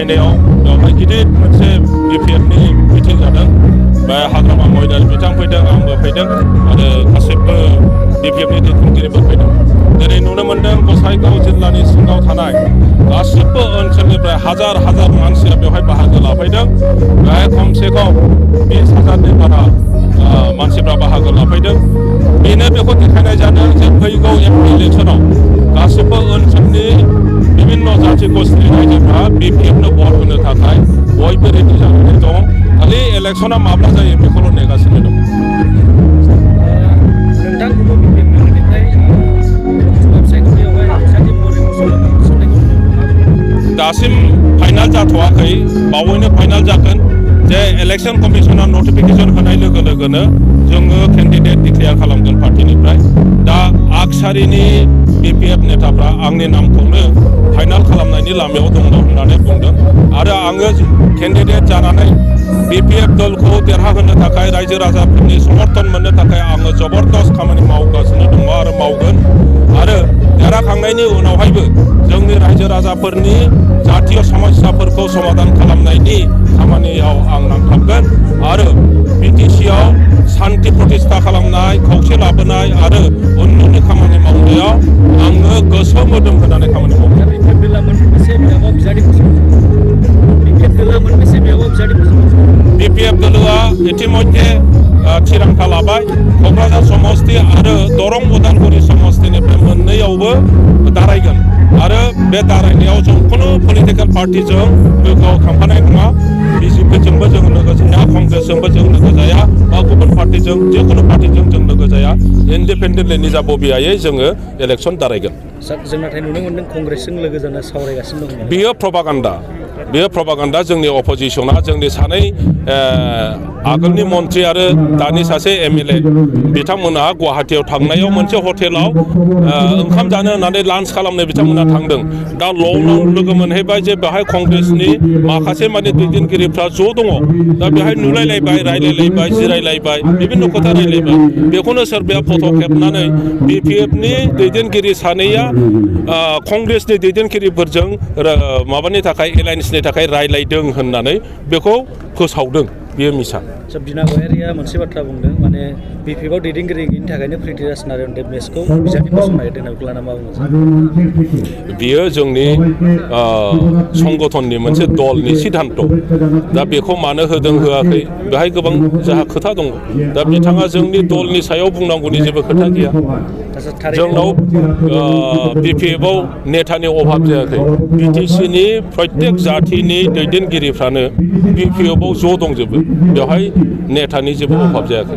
रायनायाव बेवहाय गिदिर मोनसे BPFनि मिटिं जादों। बेहाय हाग्रामा महिलारि बिथां फैदों, आंबो फैदों आरो गासैबो BPFनि दैदेनगिरिफोर फैदों। दिनै नुनो मोन्दों गसाइगाव जिल्लानि सिङाव थानाय गासिबो ओनसोलनिफ्राय हाजार हाजार मानसिया बेवहाय बाहागो लाफैदों। बेहाय खमसे खम 20,000नि बारा मानसिफ्रा बाहागो लाफैदों। बेनो बेखौ देखायनाय जादों जे फैगौ MP इलेक्सनाव गासिबो ओनसोलनि बिभिन्न जाथि गस्थिनि रायजोफ्रा BPFनो भट होनो थाखाय बयबो रेडि जानानै दं। खालि इलेक्सना माब्ला जायो बेखौल' नेगासिनो दं। नोंथांखौबो BPFनिफ्राय दासिम फाइनाल जाथ'वाखै, बावैनो फाइनाल जागोन। जे इलेक्शन कमिशना नटिफिकेशन होनाय लोगो लोगोनो जोङो केन्डिडेट डिक्लेयार खालामगोन पार्टिनिफ्राय। दा आगसारिनि BPF नेताफ्रा आंनि नामखौनो फाइनाल खालामनायनि लामायाव दङ होननानै बुंदों आरो आङो केन्डिडेट जानानै BPF दलखौ देरहाहोनो थाखाय रायजो राजाफोरनि समर्थन मोननो थाखाय आङो जबरदस्त खामानि मावगासिनो दङ आरो मावगोन। आरो देरहाखांनायनि उनावहायबो जोंनि रायजो राजाफोरनि जातीय समस्याफोरखौ समाधान खालामनायनि खामानियाव आं नांथाबगोन आरो BTCआव शान्ति प्रतिष्ठा खालामनाय, खौसे लाबोनाय आरो उन्नयननि खामानि मावनायाव आङो गोसो मोदोम होनानै खामानि मावगोन। BPF दलआ इतिमध्ये थिरांथा लाबाय। क'क्राझार समस्ति आरो दरं उदालगुरि समस्तिनिफ्राय मोननैयावबो दारायगोन आरो बे दारायनायाव जों खुनु पलिटिकेल पार्टिजों लोगोआव थांफानाय नङा। BJPजोंबो जों लोगो जाया, कंग्रेसजोंबो जों लोगो जाया बा गुबुन पार्टिजों जिखुनु पार्टिजों जों लोगो जाया। इन्डिपेन्डेन्टलि निजा बबियायै जोङो इलेक्सन दारायगोन। जों नाथाय नुनो मोन्दों कंग्रेसजों लोगो जानो सावरायगासिनो दं। बेयो प्रपागान्डा जोंनि अपोजिसना जोंनि सानै आगोलनि मन्त्रि आरो दानि सासे MLA बिथांमोनहा गुवाहाटियाव थांनायाव मोनसे हटेलाव ओंखाम जानो होननानै लान्च खालामनो बिथांमोना थांदों। दा ल'नाव लोगो मोनहैबाय जे बेहाय कंग्रेसनि माखासे माने दैदेनगिरिफ्रा ज' दङ। दा बेहाय नुलायलायबाय, रायलायलायबाय, जिरायलायबाय, बिभिन्न खोथा रायलायबाय। बेखौनो सोरबाया फट' खेबनानै BPFनि दैदेनगिरि सानैया कंग्रेसनि दैदेनगिरिफोरजों माबानि थाखाय एलायन्सनि थाखाय रायलायदों होननानै बेखौ फोसावदों। बेयो मिसा। बिना गयारिया मोनसे बाथ्रा बुंदों, माने BPFआव दैदेनगिरि गैयिनि थाखायनो प्रिथिराज नारायण देबनेसखौ बिजाबनि गसंनाय दोननाय बेखौ लाना मा बुङो? बियो जोंनि संगठननि मोनसे दलनि सिद्धान्त। दा बेखौ मानो होदों होआखै बेहाय गोबां जोंहा खोथा दङ। दा बिथाङा जोंनि दलनि सायाव बुंनांगौनि जेबो खोथा गैया। जोंनाव BPFआव नेतानि अभाब जायाखै। BTCनि प्रत्येक जाथिनि दैदेनगिरिफ्रानो BPFआव ज' दंजोबो। बेवहाय नेतानि जेबो अभाब जायाखै।